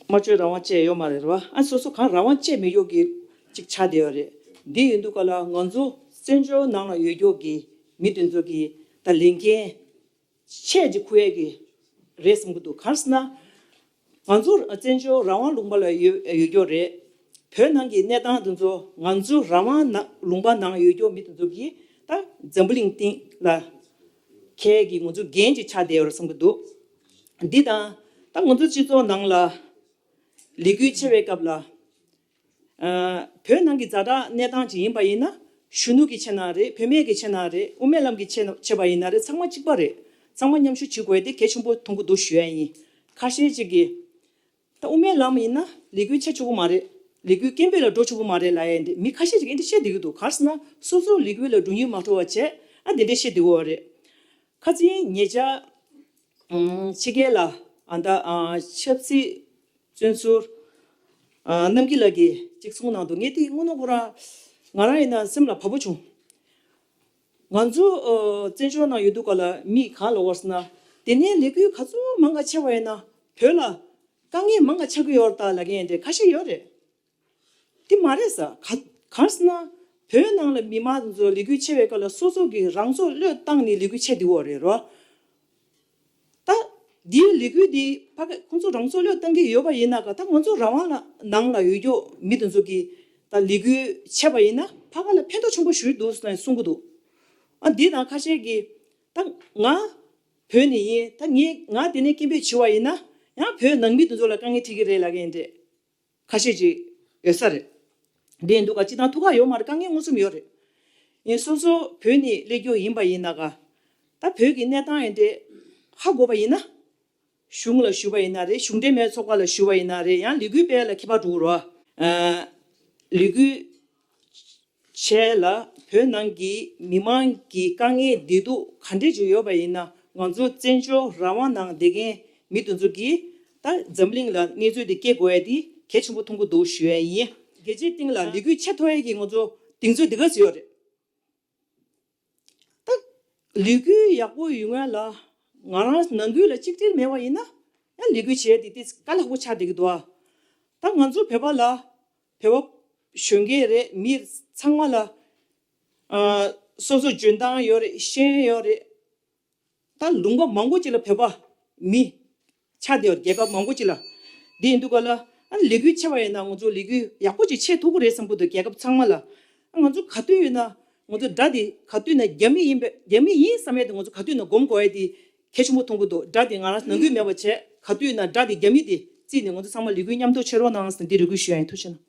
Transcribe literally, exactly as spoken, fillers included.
སྨྲ་བརྗོད་རང་དབང་བཅས་ཡོད་མ་རེད་བ། ཨ་སོ་སོ་གང་རང་དབང་བཅས་མི་ཡོད་ཀྱི་ཅིག་ཆགས་བསྡད་ཡོད་རེད། འདི་ཡིན་དུས་ག་ལ་ང་ཚོ་བཙན་བྱོལ་ནང་ལ་ཡོད་རྒྱུ་གི་མི་དེ་ཚོ་གི་ད་ལས་འགན་ཆེ་ཅིག་འཁུར་ཡས་ཀྱི་རེད་བསམ་གྱི་འདུག་གང་ཟེར་ན། ང་ཚོ་བཙན་བྱོལ་རང་དབང་ལུང་པ་ལ་ཡོད་ཡོད་རྒྱུ་རེད། བོད་ནང་གི་གནས་སྟངས་དེ་ཚོ་ང་ཚོ་རང་དབང་ན་ལུང་པ་ནང་ཡོད་རྒྱུ་མི་དེ་ཚོ་གི་ད་འཛམ་བུ་གླིང་སྟེང་ལ་ཁྱེད་ཀྱི་ང་ཚོ་འགན་ཅིག་ཆགས་བསྡད་ཡོད་རེད་བསམ་གྱི་འདུག་འདི་དང་ད་ང་ཚོ་སྤྱི་ཚོགས་ནང་ལ་ལས་འགུལ་ཆེ་བའི་སྐབས་ལ། ཨ་བོད་ནང་གི་ཛ་དྲག་གནས་སྟངས་ཅིག་ཡིན་པ་ཡིན་ན། གཞོན་ནུ་གི་ཆེད་ན་རེད། བུད་མེད་ཀྱི་ཆེད་ན་རེད། དབུ་མའི་ལམ་གྱི་ཆེད་ཆེད་པ་ཡིན་ན་རེད། ཚང་མ་གཅིག་པ་རེད། ཚང་མ་མཉམ་ཞུགས་བྱེད་དགོས་དེ་གལ་ཆེན་པོ་མཐོང་གི་འདུག་ཞུ་ཡ་ཡིན། ཁ་ཤས་ཅིག་གིས་ད་དབུ་མའི་ལམ་ཡིན་ན་ལས་འགུལ་བྱེད་ཆོག་གི་མ་རེད། ལས་འགུལ་སྐད་འབོད་ལ་འགྲོ་ཆོག་གི་མ་རེད་ལབ་ཡ་འདི་མི་ཁ་ཤས་ཅིག་འདི་འདྲ་བཤད་བསྡད་ཀྱི་འདུག་གང་ཟེར་ན་སོ་སོ་ལས་འགུལ་ལ་འགྲོ་མྱོང་མ་འགྲོ་བ་བྱས་ཨ་འདི་འདྲ་བཤད་བསྡད་ཡོད་རེད། ཁ་སང་ཉེ་ཆར་ཕྱི་རྒྱལ་ལ་ཨ་ད་ཨ་ཆབ་སྲིད་བཙོན་ཟུར་ཨ་རྣམ་རྒྱལ་ལགས་ཀྱིས་ཅིག་གསུངས་གནང་འདུག་ངས་དེ་དངོས་གནས་ཁོ་རང་ང་རང་ཡིན་ན་སེམས་ལ་བབས་པོ་བྱུང་། ང་ཚོ་ཨ་བཙན་བྱོལ་ནང་ཡོད་དུས་ག་ལ་མི་གང་ལ་བར་སོང་ན་དེ་ནས་ལས་འགུལ་ག་ཚོད་མང་ག་ཆེ་བ་ཡིན་ན་བོད་ལ་དཀའ་ངལ་མང་ག་ཆགས་ཀྱི་ཡོད་རེད་ད་ལབ་མཁན་དེ་ཁ་ཤས་ཡོད་རེད། དེ་མ་རེད་ས། ག་གང་ཟེར་ན་བོད་ནང་ལ་མི་མང་ཚོ་ལས་འགུལ་ཆེ་བའི་སྐབས་ལ་སོ་སོ་གི་རང་སྲོག་བློས་བཏང་ནས་ལས་འགུལ་ཆེ་འདི་འོ་རེད་རོ། ད་འདིའི་ལས་འགུལ་འདི་ཕ་གི་ཁོང་ཚོ་རང་སྲོག་བློས་བཏང་གི་ཡོད་པ་ཡིན་ན་ག་ད་ང་ཚོ་རང་དབང་ལ་ནང་ལ་ཡོད་རྒྱུ་མི་དེ་ཚོ་གི་ད་ལས་འགུལ་ཆེ་བ་ཡིན་ན་ཕ་ག་ལ་ཕན་ཐོགས་ཆེན་པོ་ཞིག་འདུག་ཟེར་ནས་གསུང་གི་འདུག་ཨ་འདི་དང་ཁ་ཤས་ཀྱིས་ད་ང་བོད་ནས་ཡིན། ད་ངས་ང་དེ་ནས་སྐད་འབོད་བྱས་པ་ཡིན་ན་ཡང་བོད་ནང་མི་དེ་ཚོ་ལ་དཀའ་ངལ་འཕྲད་ཀྱི་རེད་ལབ་མཁན་རེད། ཁ་ཤས་ཅིག་ཡོད་ས་རེད། འདི་ཡིན་དུས་ག་སྤྱིར་བཏང་ཐུགས་ཁག་ཡོད་མ་རེད། དཀའ་ངལ་མངོན་སུམ་ཡོད་རེད། ཡིན་སོ་སོ་བོད་ནས་སླེབས་རྒྱུ་ཡིན་པ་ཡིན་ན་ག་ད་བོད་ཀྱི་གནས་སྟངས་ཡིན་དེ་ཧ་གོ་བ་ཡིན་ན། གཞུང་ལ་ཞུ་བ་ཡིན་ན་རེད། གཞུང་འབྲེལ་མེད་ཚོགས་པ་ལ་ཞུ་བ་ཡིན་ན་རེད། ཡང་ལས་འགུལ་སྤེལ་ལ་ཁྱད་པར་འགྲོ་གི་རེད། ལས་འགུལ་བྱས་ལ་བོད་ནང་གི་མི་མང་གི་དཀའ་ངལ་བདེ་སྡུག་ག་འདྲས་ཅིག་ཡོད་པ་ཡིན་ན་ང་ཚོ་བཙན་བྱོལ་རང་དབང་ནང་བསྡད་མཁན་མི་དེ་ཚོ་གིས་ད་འཛམ་གླིང་ལ་གནས་ཚུལ་དེ་སྐྱེལ་དགོས་ཡ་དེ་གལ་ཆེན་པོ་མཐོང་གི་འདུག་ཞུ་ཡ་ཡིན། རྒྱལ་སྤྱིའི་སྟེང་ལ་ལས་འགུལ་བྱེད་ཐུབ་ཡ་གི་ང་ཚོ་གདེང་ཚོད་འདི་ག་ཚོད་ཡོད་རེད། ད་ལས་འགུལ་ཡག་པོ་ཡོང་ཡ་ལ་ང་རང་ནང་ཁུལ་ལ་གཅིག་སྒྲིལ་མེད་པ་ཡིན་ན་ཡང་ལས་འགུལ་བྱེད་ཡ་དེ་དེ་དཀའ་ལས་ཁག་པོ་ཆགས་བསྡད་ཀྱི་འདུག་ཨ་ད་ང་ཚོ་བོད་པ་ལ་བོད་པ་གཞོན་སྐྱེས་རེད། མི་ཚང་མ་ལ་ཨ་སོ་སོ་འཇོན་ཐང་ཡོད་རེད། ཤེས་ཡོན་ཡོད་རེད། ད་ལུང་པ་མང་པོ་ཅིག་ལ་བོད་པ་མི་ཆགས་བསྡད་ཡོད་རེད། རྒྱལ་ཁབ་མང་པོ་ཅིག་ལ། འདི་ཡིན་དུས་ག་ལ་ཨ་ལས་འགུལ་ཆེ་བ་ཡིན་ན་ང་ཚོ་ལས་འགུལ་ཡག་པོ་ཅིག་བྱེད་ཐུབ་ཀྱི་རེད་བསམ་གྱི་འདུག་རྒྱལ་ཁབ་ཚང་མ་ལ། ཨ་ང་ཚོ་ག་དུས་ཡིན་ན་ང་ཚོ་དགྲ་དེ་ག་དུས་ན་རྒྱ་མི་ཡིན་པས་རྒྱ་མི་ཡིན་བསམ་ཡས་དེ་ང་ཚོ་ག་དུས་ན་སྒོམ་དགོས་ཡས་དེ་གལ་ཆེན་པོ་མཐོང་གི་འདུག་དགྲ་དེ་ང་རང་ནང་ཁུལ་མེད་པ་བྱས་ག་དུས་ན་དགྲ་དེ་རྒྱ་མི་དེ་བརྩིས་ནས་ང་ཚོ་ཚང་མ་ལས་འགུལ་མཉམ་དུ་བྱེད་རོགས་གནང་ཟེར་ནས་འདི་རེ་སྐུལ་ཞུ་ཡ་ཡིན། ཐུགས་རྗེ་གནང་།